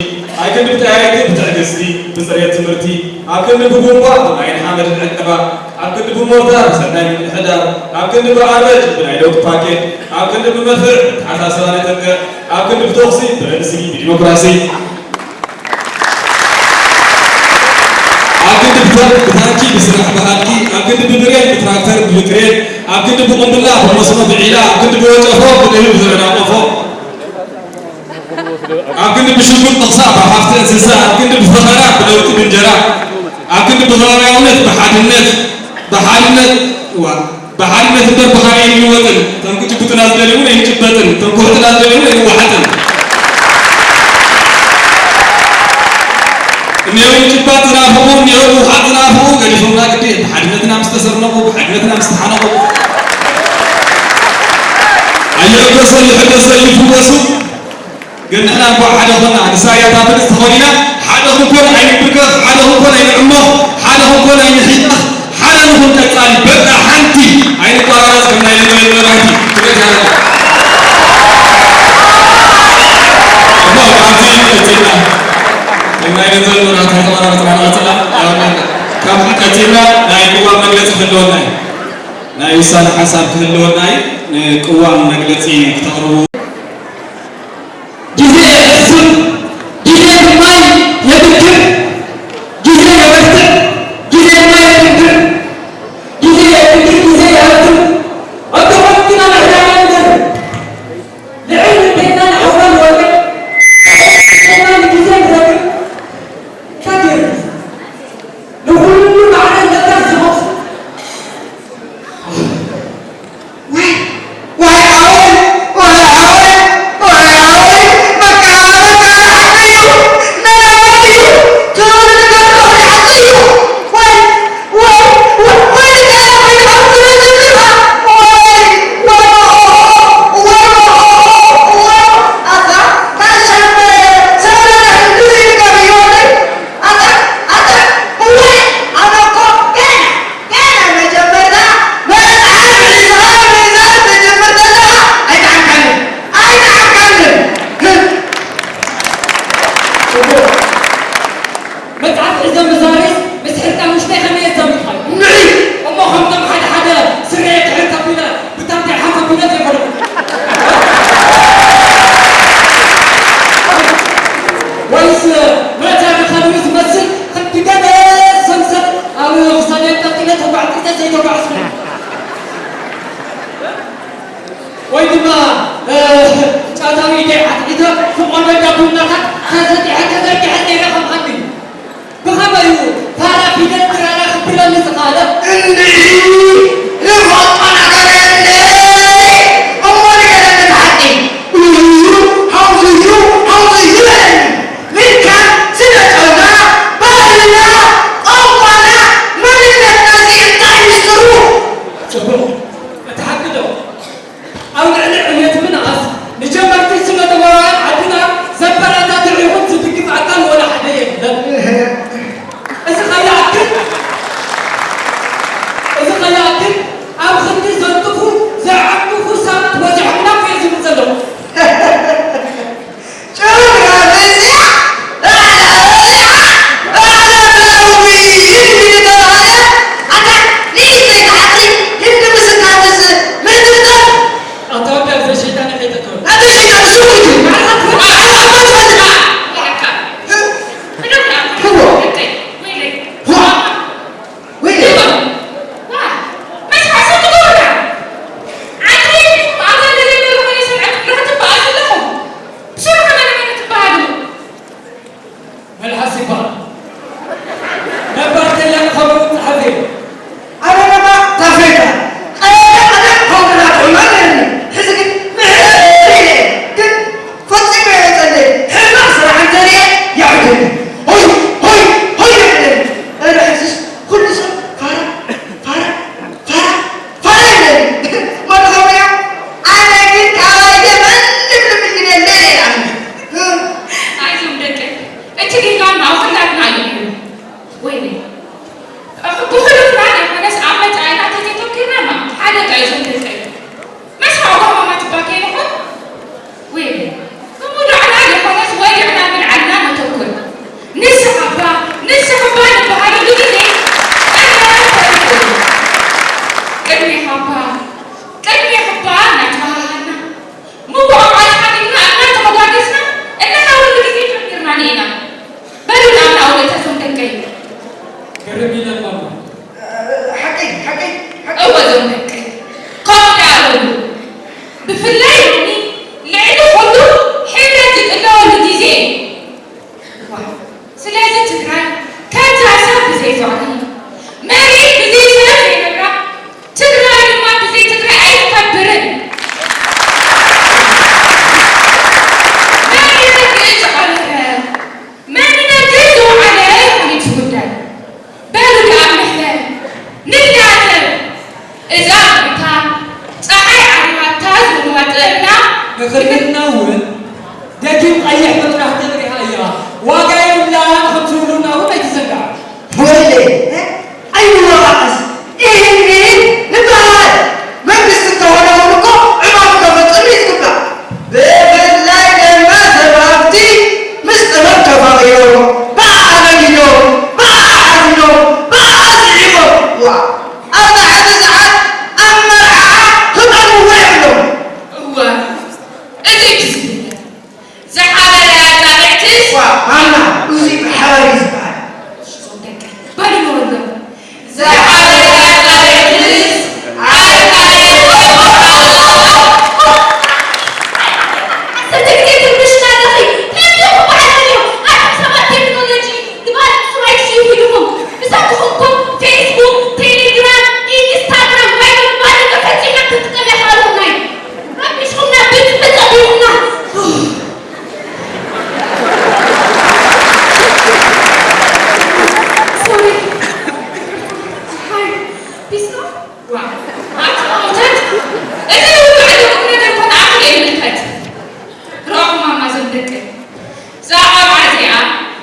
ኣብ ክንዲ ብጠያይቲ ብትዕግስቲ፣ ብፅሬት ትምህርቲ፣ ኣብ ክንዲ ብቡንቧ ብማይን ሓመድን ዕቀባ፣ ኣብ ክንዲ ብሞርታር ብሰናይ ምምሕዳር፣ ኣብ ክንዲ ብኣረጅ ብናይ ለውጢ ፓኬት፣ ኣብ ክንዲ ብመድፍዕ ብተሓሳስባ ናይ ጥንቅዕ፣ ኣብ ክንዲ ብተኹሲ ብርእሲ ብዲሞክራሲ፣ ኣብ ክንዲ ብታ-፣ ብታንኪ ብስራሕ ብሃልኪ፣ ኣብ ክንዲ ብብሬን ብትራክተር ብብክሬን፣ ኣብ ክንዲ ብቁምብላ ብመስኖ ብዒላ፣ ኣብ ክንዲ ብወጨፎ ብንህቢ ዝረዳ ቆፎ፣ ኣብ ክንዲ ብሽጉጥ ምቕሳብ ብሃፍቲ እንስሳ፣ ኣብ ክንዲ ብፈኸራ ብለውጢ ብእንጀራ፣ ኣብ ክንዲ ብኸባብያውነት ብሓድነት፣ ብሓድነት፣ እዋ፣ ብሓድነት እምበር ብኻልእ ኣይንልወጥን። እቶም ክጭብጡና ዝደልዩ እውን ኣይንጭበጥን፣ እቶም ክውሕጡና ዝደልዩ እውን ኣይንወሓጥን። እኒኦ ምጭባጥ ዝናፍቑ፣ እኒኦ ምውሓጥ ዝናፍቑ፣ ገዲፎምና ግዲ ብሓድነትና ምስ ተሰርነቑ፣ ብሓድነትና ምስ ተሓነቑ። ኣይዕገሰሉ፣ ይሕገሰሉ፣ ይፍወሱ። ግን ንሕና እንኳዕ ሓደ ኾና፣ ንሳ እያ እታ ብልጽቲ ኾኒና፣ ሓደ ክንኮን ኣይንብርከኽ፣ ሓደ ክንኮን ኣይንዕመኽ፣ ሓደ ክንኮን ኣይንሒጠኽ፣ ሓደ ንኹን ቀጻሊ፣ በቃ ሓንቲ ኣይንቋራረጽ፣ ከም ናይ ለንደን መብራህቲ። ክብረት ይሃበና። እሞ ካብዚ ቀጺልና፣ ከም ናይ ለንደን መብራህቲ ኣይተቋራረጽና ንቐጽላ። ካብዚ ቀጺልና ናይ ቅዋም መግለጺ ክህልወና እዩ። ናይ ውሳነ ሓሳብ ክህልወና እዩ። ንቅዋም መግለጺ ክተቕርቡ። ግዜ የዕስብ፣ ግዜ ድማ የድክም፣ ግዜ የበርትዕ፣ ግዜ ድማ የድንግር፣ ግዜ የድንግር፣ ግዜ የበርትዕ። ኣንተ ኾንክና ንሕና ንንገር፣ ልዕል ቤትና ንሓውና ንወድቅ፣ ቤትና ንግዜ ንረግም። ከድር ንኹሉ ማዕረ ለካ ዝኸፍ ወይ፣ ወይ ሓወይ፣ ወይ ሓወይ፣ ወይ ሓወይ፣ በቃ፣ በቃ፣ ሓቂ እዩ፣ መናወሪ እዩ፣ ክብሪ ንገድሎ፣ ሓቂ እዩ። ወይ፣ ወይ፣ ወይ፣ ወይ፣ ወይ፣ ወይ፣ ወይ፣ ኣታ፣ ካሻ፣ ሰብለ፣ ሕንዲ ይገርዮ፣ ኣታ፣ ኣታ፣ እዋይ፣ ኣነ እኮ ገና፣ ገና መጀመርታ መጽሓፍ ሒዝኻ ምእዛዝ ትጅምር ዘለኻ ኣይጠዓምካንን፣ ኣይጠዓምካንን። ጽቡቕ። መጽሓፍ ሒዘ ምዛርስ ምስ ሕርቃን ውሽጠይ ከመይ እየ ዘሚትኻዮ? ንዒ! እሞ ከምቶም ሓደ ሓደ ስረየ ክሕር ከቢለ ብታንቴል ሓፍ ኣቢለ ዘይኮነ። ወይስ መእተዊ ከልቢ ዝመስል ክልተ ገለ ሰንሰል ኣብ ክሳደይ ኣንጠልጢለ ተጓዕጢጠ ዘይተጓዕዝኩ? ወይ ድማ፣ እ፣ ጫታዊ ኢደይ ዓትዒተ ፍቖዶ ዳቡናታት ተሰጢሐ ተዘርጊሐ ነይረ ከም ሃኒ? ብኸመይ እዩ ፋራ ፊደል ድራራ ክብለኒ ዝኸኣለ? እንድዒ ዝፈልጦ ነገር የለይ። እሞ ንገረኒ ብሓቂ። እዩ፣ ሃውዝዩ፣ ሃውዝዩ በለኒ። ምልካን ስነ ጨውና፣ ባህልና፣ ቋንቋና፣ መንነትና እዚ እንታይ ሚስጥሩ? ጽቡቕ። እቲ ሓቂ ዶ? ኣብ ልዕሊ ዕብየት ምንኣስ ንጀመርቲ ስነ ጥበባውያን ዓድና ዘበረታትዕ ይኹን ዝድግፍ ኣካል ወላ ሓደ የለን። እዚ ከይኣክል፣ እዚ ከይኣክል ኣብ ክንዲ ዘንጥፉ ዘዕንቅፉ ሰባት በዚሖምና እኮ እየ ዝብል ዘለኹ። ጭራ መጽያ፣ ላዕላዊ፣ ላዕላዊ፣ ዝተባህለ ኣታ ንኢድ ዘይትሓጽይ ክንዲ ምስካትስ ምትርተር። ኣታ ወዲ ኣብ ዘይሸይጣን ከይተትወል። ኣብ ዘይሸይጣን ስሙ እዩ። ኣታ ኣታ ትፈልጥ። እዋ። ወይለይ። እዋ። ወይለይ። እዋ። ዋ። መስማዕ ሰብ ትገብሩና። ዓዲ ኣብ ዘለ ዘለኹም ሰብዐ ክፍሊ ክትበኣሱ ኣለኹም። ብስሩ ከመነ መን ትበሃሉ? መልሓስ ይበሃል። ነባር ከያን ከምኡ ጸሓፊ። ኣነ ድማ ታፌታ። ቀደም ኣነ ከምኡ ናትዑ ማለት እዩ። ሕዚ ግን ምሕረት ኢለ። ግን ፈጺመ እየ ጸለየ። ሕማቕ ስራሕ እንተሪኤ የዕግብ። ሆይ፣ ሆይ፣ ሆይ የብለኒ። ኣረ ሕዝስ ኩሉ ሰብ ፋራ፣ ፋራ፣ ፋራ፣ ፋራ ይብለኒ። መድኸምያ፣ ኣነ ግን ካባይ ማንም ልምልም የለ ኢለ ኣነ። ኣይዞም ደቀይ፣ እቲ ጌጋና ኣብ ኩላትና እዩ ነይሩ። ወይኔ፣ ብሕሉፍና ዘይኮነስ ኣብ መጻኢና ተዘይተኪርና ኢና ሓደ ጣ እዞም ደቀይ። መስሓቕ ጎማማት እባ ከይንኾን? ወይኔ፣ ብሙሉእ ዕላል ይኾነስ ወሊዕና ምልዓልና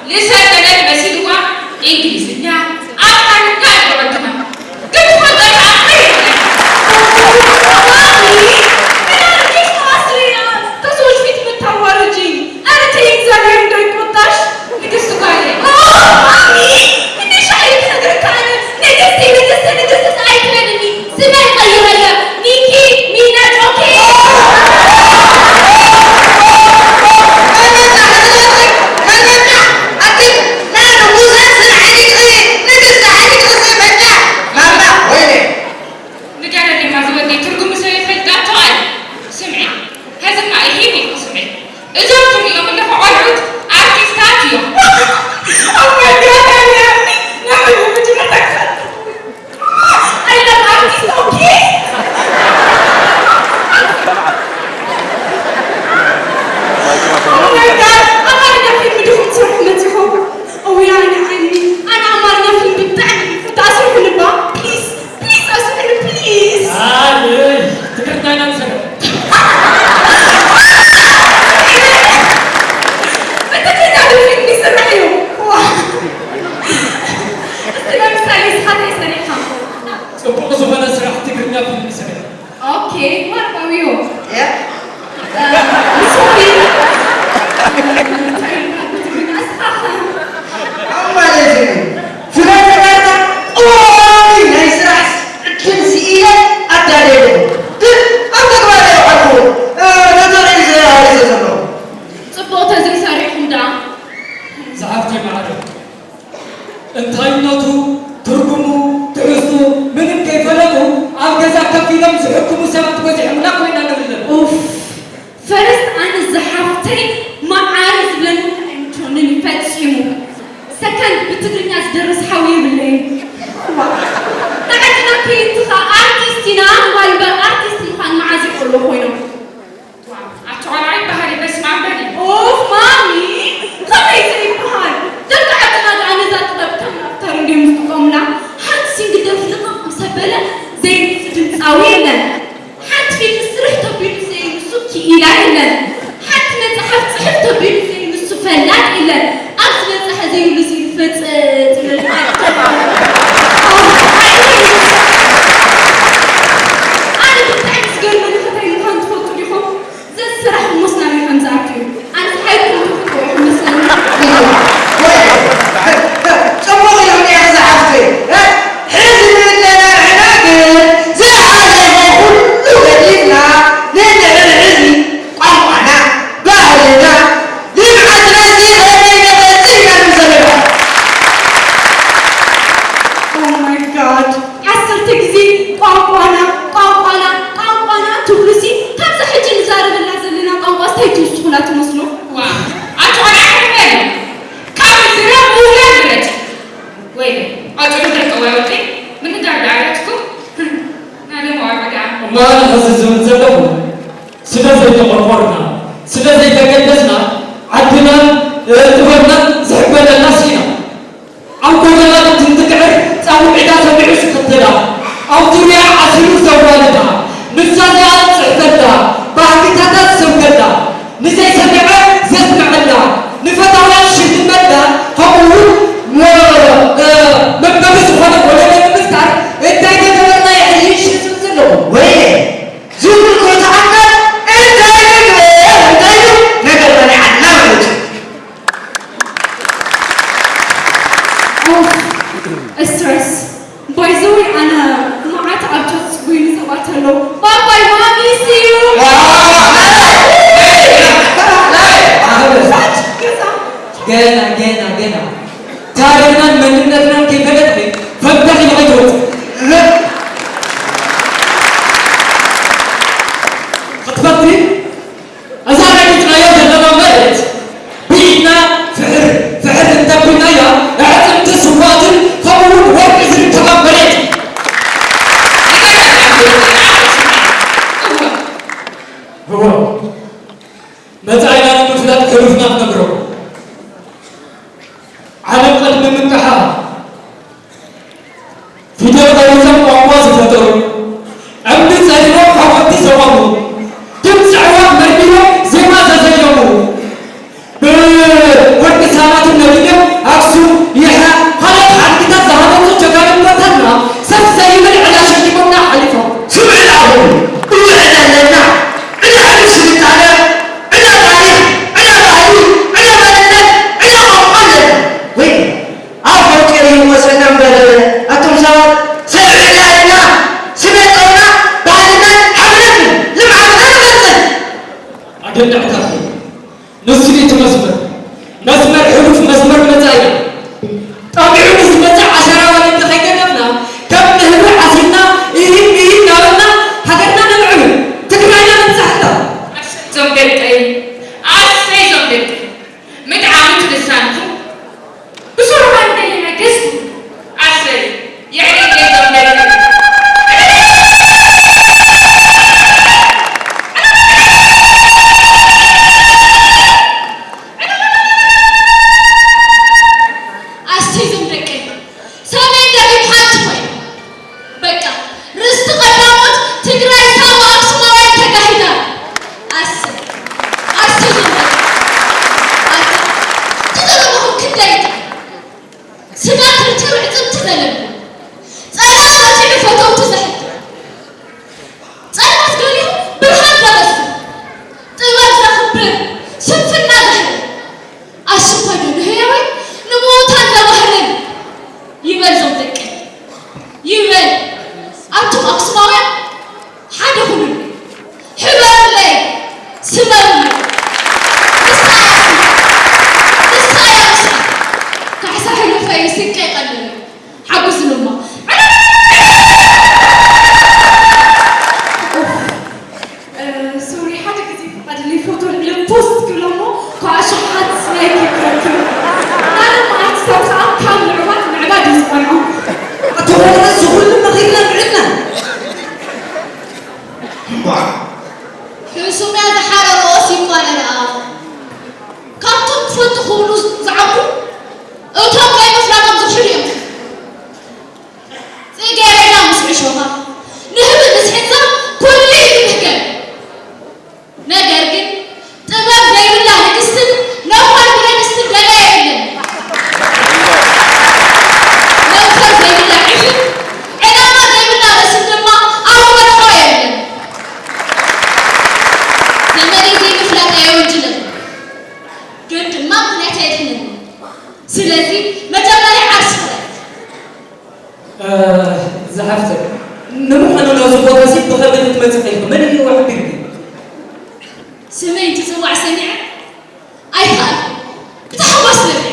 ዝሰደደት መሲልዋ እንግሊዝኛ ኣፋርኛ እዩ ዕድማ። ግን ትፈልጦ ከኣ ኸይር። ማሚ፣ ምን አድርጌሽ ነው አስሊ ከሰዎች ፊት የምታዋርጂኝ? ኧረ ተይ፣ እግዚአብሔር እንዳይቆጣሽ። ንግስት ጓዴ። ኦ፣ ማሚ፣ ትንሽ አይነት ነገር ካለ ንግስቴ፣ ንግስቴ፣ ንግስት አይትበልኒ። ስመይ ቀይረያ። ሚኪ ሚነጅ። ኦኬ። ንገረኒ ማዚ ወደይ ትርጉሙ ስለ ይፈልጣቶ ኣይ። ስምዒ፣ ሀዝማ ይሄን ይኸው ስምዒ። እዞም ትሪኦም ኣለኹ ቆልዑት ኣርቲስታት እዮም። Oh my God፣ ኣነ ኣርቲስት ነበር መጀመርታ ክፈልጥ። I love artist፣ okay? Oh my God፣ ኣማርኛ ፊልም ዲኹም ትሰርሑ መፂኹም? እውይ፣ ኣነ ዓይኒ፣ ኣነ ኣማርኛ ፊልም ብጣዕሚ እዩ ዝፈቱ። ኣስርሑኒ እባ፣ please፣ please፣ ኣስርሑኒ፣ please። ኣይ፣ ትግርኛ ኢና ንሰርሕ። ብትግርኛ ዶ ፊልም ይስራሕ እዩ? ዋ። እስቲ ለምሳሌ ንስኻ እንታይ ሰሪሕኻ? ጽቡቕ ዝኾነ ስራሕ ትግርኛ ፊልም ይሰርሕ። ኦኬ፣ what about you? ያ? እ፣ ሶሪ። እንታይ ይባሃል ብትግርኛ? እስኻ ኸ? ኣብ ማለት እዩ። ፍረ ተጋርታ ቀዋሚ ናይ ስራሕ ዕድል ስኢነ ኣዳልየ ኣለኹ። ግን ኣብ ተግባር ኣይወዓልኩዎን። እ፣ ነቲ ርእዩ ዘያሃሪሰ ዘለኹ። ጽቡቕ ተዘይሰሪሕኩም ደኣ? ዝሓፍተይ ማዕረ። እንታይነቱ፣ ትርጉሙ፣ ትሕዝትኡ ምንም ከይፈለጡ ኣብ ገዛ ከፍ ኢሎም ዝሕክሙ ሰባት በዚሖምና ኮይና ንብለን። ኡፍ፣ ፈረስት ኣነ ዝሓፍተይ መዓር ዝብለኒ ኣይምችወንን እዩ ፈጺሙ። ሰከንድ ብትግርኛ ዝደርስ ሓው የብለይን። ዋ፣ ንዓድና ከይንትኻ ኣርቲስት ኢና፣ ዋልበር ኣርቲስት ምዃን መዓዝ ይቆሎ ኮይኖም። ኣቲ ቆልዓ ይበሃል እዩ፣ በስመ ኣብ በሊ። ኦፍ ማሚ፣ ከመይ ዘይበሃል? ደቂ ዓድና ደኣ ነዛ ጥበብ ከም ራፕተር እንድዮም ዝጥቀሙላ። ሓንቲ ሲንግል ደርፊ ልቐቕ ምስ ኣበለ ዘይንሱ ድምፃዊ የለን። ሓንቲ ፊልም ስርሕ ተቢሉ ዘይንሱ ክኢላ የለን። ሓንቲ መፅሓፍ ፅሕፍ ተቢሉ ዘይንሱ ፈላጥ የለን። ኣብ ዝበፅሐ ዘይብሉ ሲንፈፀ ትብል። ኣነ ብጣዕሚ ዝገርመኒ እንታይ ምዃኑ ትፈልጡ ዲኹም? ዘስራሕ ሞስና ናይ ከምዚ ኣክል። ኣንስ ሓይኩም ትፍትሑ ይመስለኒ። ወይ፣ ጽቡቕ ኢሎም እያ ዝሓፍተይ። ሕዚ ንእለና ንሕና ግን ዝሓለፈ ኩሉ ገዲፍና ንንዕል ህዝቢ ቋንቋና፣ ባህልና፣ ልምዓትና እዚ ኸመይ ነበጽሕ ኢና ንብል ዘለና። Oh my God። ዓሰርተ ግዜ ቋንቋና፣ ቋንቋና፣ ቋንቋና ትብሉሲ፣ ካብዛ ሕጂ ንዛረበላ ዘለና ቋንቋስ ታይ ትውስኹላ ትመስሉ? ዋ፣ ኣቲ ቆልዓ ሕመል ካብ ዝረብ ምውላድ ምረጽ። ወይ፣ ኣጭሩ ደቂ ዋይ ወደይ፣ ምንጋር ደኣ ረትኩም? ናለ መዋዕዳ። እሞ ኣነ ኸዚ ዝብል ዘለኹ፣ ስለ ዘይተቖርቆርና፣ ስለ ዘይተገደስና፣ ዓድናን፣ እ፣ ጥበብናን ዝሕበነና ስኢና። ኣብ ጎደና እንትትግዕር ጻውዒታ ሰሚዑ ዝኽተላ፣ ኣብ ዙርያ ዓሲሩ ዘዋልዳ፣ ንሳ እዚኣ ጽሕፈታ፣ ባህግታታ ዝሰብከላ፣ ንዘይሰምዐ ዘስምዐላ፣ ንፈታውያን ሽልመላ፣ ከምኡ እውን ሞ-፣ እ፣ መንበቢ ዝኾነ ወለዶ ንምፍጣር እንታይ ተገበርና ይሕይሽ ዝብል ዘለኹ። ወይለ ዝብልኩ ተኣምር እንታይ ንግበር እንታይ እዩ ነገር በሊዓና ማለት እዩ። ኦፍ፣ ስትረስ። ባይ ዘ ወይ ኣነ መዓት ኣብ ቻት ዝጽበዩኒ ሰባት ኣለዉ። ባባይ ማሚ ሲዩ። ገዛ። ገና፣ ገና፣ ገና። ታሪኽናን መንነትናን ከይፈለጥኺ ፈንታኺ ንኸይትወጽእ። ክትፈትሒ እዛ ረጊጽናዮ ዘለና መሬት ብኢድና ፍሕር ፍሕር እንተቢልናያ፣ ኣዕጽምቲ ስውኣትን ከምኡ እውን ወርቂ ዝርከባ መሬት። እወ፣ መጻኢና ንምፍላጥ ሕሉፍና ክነግረኩም። ዓለም ቅድሚ ምንቅሓ ፊደል ቆሪጾም ቋንቋ ዝፈጠሩ፣ ዕምዲ ጸዲኖም ሓወልቲ ዘቖሙ፣ ድምጺ ኣዕዋፍ መርሚሮም ዜማ ዘዘየሙ፣ ብወርቂ ሳባትን ነጊዶም ደቂ ስጋ ክልቲኡ ዕጽምቲ ዘለኒ፣ ጸላም ፈቲሑ ፈተውቱ ዘሕድር፣ ጸልማት ገሊሁ ብርሃን ዘበስር፣ ጥበብ ዘኽብር፣ ስንፍና ዘሕብር፣ ኣሽንኳይ ዶ ንህያወይ ንምዉታን ዘባህልን፣ ይበል ዞም ደቀይ፣ ይበል ኣቱም ኣኽሱማውያን ሓደ ኩኑኒ። ሕበሩለይ፣ ስመሩለይ። ንሳ እያ፣ ንሳ እያ ንሳ። ካሕሳ ሕሉፈይ ስንቀይ ቀልለይ። ሓጉስን እሞ። ኡፍ፣ እ፣ ሶሪ፣ ሓደ ግዜ ፍቓድለይ ፎቶ ልዕሊ ፖስት ክብሎ እሞ፣ ካብ ኣሽሓት ላይክ ይረክብ። ኣነ መዓልቲ ሳብ ሰዓት ካብ ምዕባድ ምዕባድ እዩ ዝቐንዖ። ኣቶ ቆልዓ፣ እዚ ኩሉ መኺርና ምዕድና። እምቧ። ሕሱም እያ ዝሓረረኦስ ይቋረረኣ። ካብቶም ክፈልጡ ክብሉ ዝዓቡ፣ እቶም ዘይምፍላጦም ዝኽሕዱ እዮም። ጽጌረዳ ምስ ዕሾኻ፣ ንህቢ ምስ ሕንዛ፣ ኩሉ እዩ ዝብህገን። ነገር ግን፣ ጥበብ ዘይብላ ንግስትን ነዃል ብረድስትን ገለ የብልን። መምከር ዘይብላ ዒፍን፣ ዕላማ ዘይብላ ርእስን ድማ ኣብ በርሖ የብልን። ዘመደይ ዘይምፍላጥ ኣየወንጅልን፣ ግን ድማ ምኽንያት ኣየድሕንን። ስለዚ፣ መጀመርያ ዓርሲ ፍለጥ። እ፣ ዝሓፍተይ፣ ንምዃኑ ናብዚ ቦታ እዚ ብኸመይ ክትመጺ ኽኢልኪ? መን እዩ ሓቢርኪ? ስመይ እንትጽዋዕ ሰሚዐ ኣይከኣልኩን። ብታሕጓስ ነቢዐ።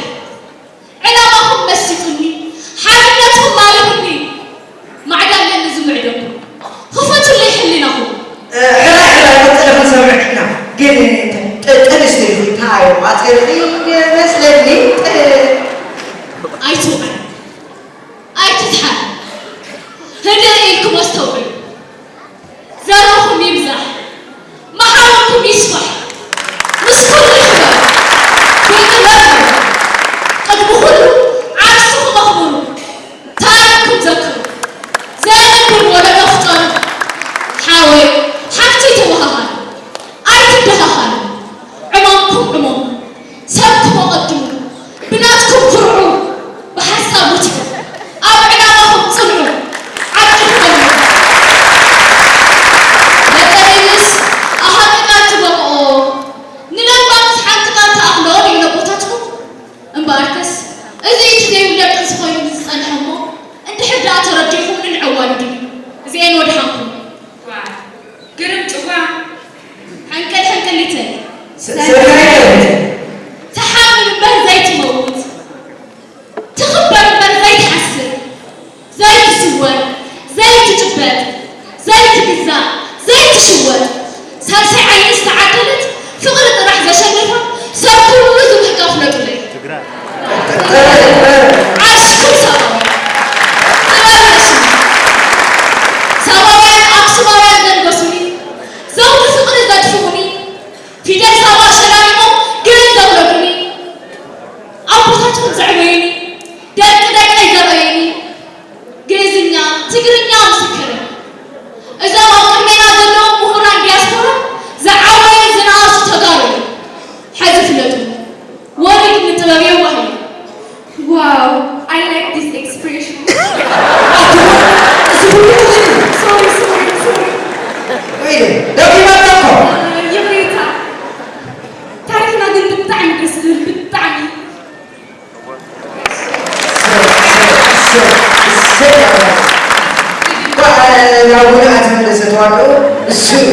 ዕላማኹም መሲጡኒ፣ ሓድነትኩም ማሪኹኒ። ማዕዳ ኣለኒ ዝምዕደኩም። ክፈቱለይ ሕሊናኹም። እ፣ ሕራይ ሕራይ ቀጽሊ ክንሰምዕ ኢና። ግን ጥ-፣ ጥንስቲ ኢልኪ እንታይ ኣየቋጺርኪ መስለኒ? ጥ-፣ ኣይትውዓል። ኣይትዝሓል። ህድእ ኢልኩም ኣስተውዕሉ። ዘርብኹም ይብዛሕ፣ መሓውርኩም ይስፋሕ። ምስ ኩሉ ሕበሩ፣ ብጥበብ ሕበሩ። ቅድሚ ኩሉ ዓርስኹም ኣኽብሩ፣ ታሪኽኩም ዘክሩ። ዘየንብር ወለዶ ፍጠሩ። ሓወይ ሓፍተይ ተወሃሃዱ፣ ኣይትደኻኸሉ። ዕማምኩም ዕመሙ። ሰብኩም ኣቐድሙ፣ ብናትኩም ኩርዑ፣ ብሓሳብ ውትሑ፣ ኣብ ዕላማኹም ጽንዑ፣ ዓድኹም ኣልምዑ። ደቂ ሬድዮስ ኣሃዱ ቃል ትበቕዖ፣ ንለባምስ ሓንቲ ቃል ትኣኽሎ ድዩ ነቦታትኩም? እምበኣርከስ፣ እዚ እቲ ዘይውለድ ጥንሲ ኮይኑ ዝጸንሐ እሞ፣ እንድሕር ደኣ ተረዲእኹም ንንዕዋሉ ድዩ? እዚኤን ወድሓንኩም። ዋው፣ ግርም ጭዋ። ሕንቅል ሕንቅሊተይ። ሰ-፣ ሰናይተይ። ትሓምም እምበር ዘይትመውት፣ ትኽበር እምበር ዘይትሓስር፣ ዘይትስወር፣ ዘይትጭበጥ፣ ዘይትግዛእ፣ ዘይትሽወጥ፣ ሳልሳይ ዓይኒ ዝተዓደለት፣ ፍቕሪ ጥራሕ ዘሸንፋ፣ ሰብ ኩሉ ዝብህጋ ፍለጡለይ። ዓሽኩም ሰብኣውያን። ጥበብ ርእስና። ሰብኣውያን ኣክሱማውያን ዘንገሱኒ፣ ዘውዲ ፍቕሪ ዘድፍኡኒ፣ ፊደል ሳባ ሸላሊሞም ግእዝ ዘብለኩኒ፣ ኣቦታትኩም ዘዕበዩኒ፣ ደቂ ደቀይ ዘርኣዩኒ፣ ግእዝኛ፣ ትግርኛ ምስክር። እዞም ኣብ ቅድሜና ዘለዉ ምሁራን ዲያስፖራ ዝዓበዩ ዝነኣሱ ተጋሩ እዮም። ሕዚ ፍለጡ፣ ወሪድ ንጥበብ የዋህ እዩ። Wow, I like this expression. Sorry, sorry, sorry. ወይኔ፣ ደቂማታ እኮ። ይቕሬታ። ታሪኽና ግን ብጣዕሚ ደስ ዝብል፣ ብጣዕሚ። እንኳዕ ናብ ውድኣ ተመለሰ ተዋድኦ እሱ እዩ።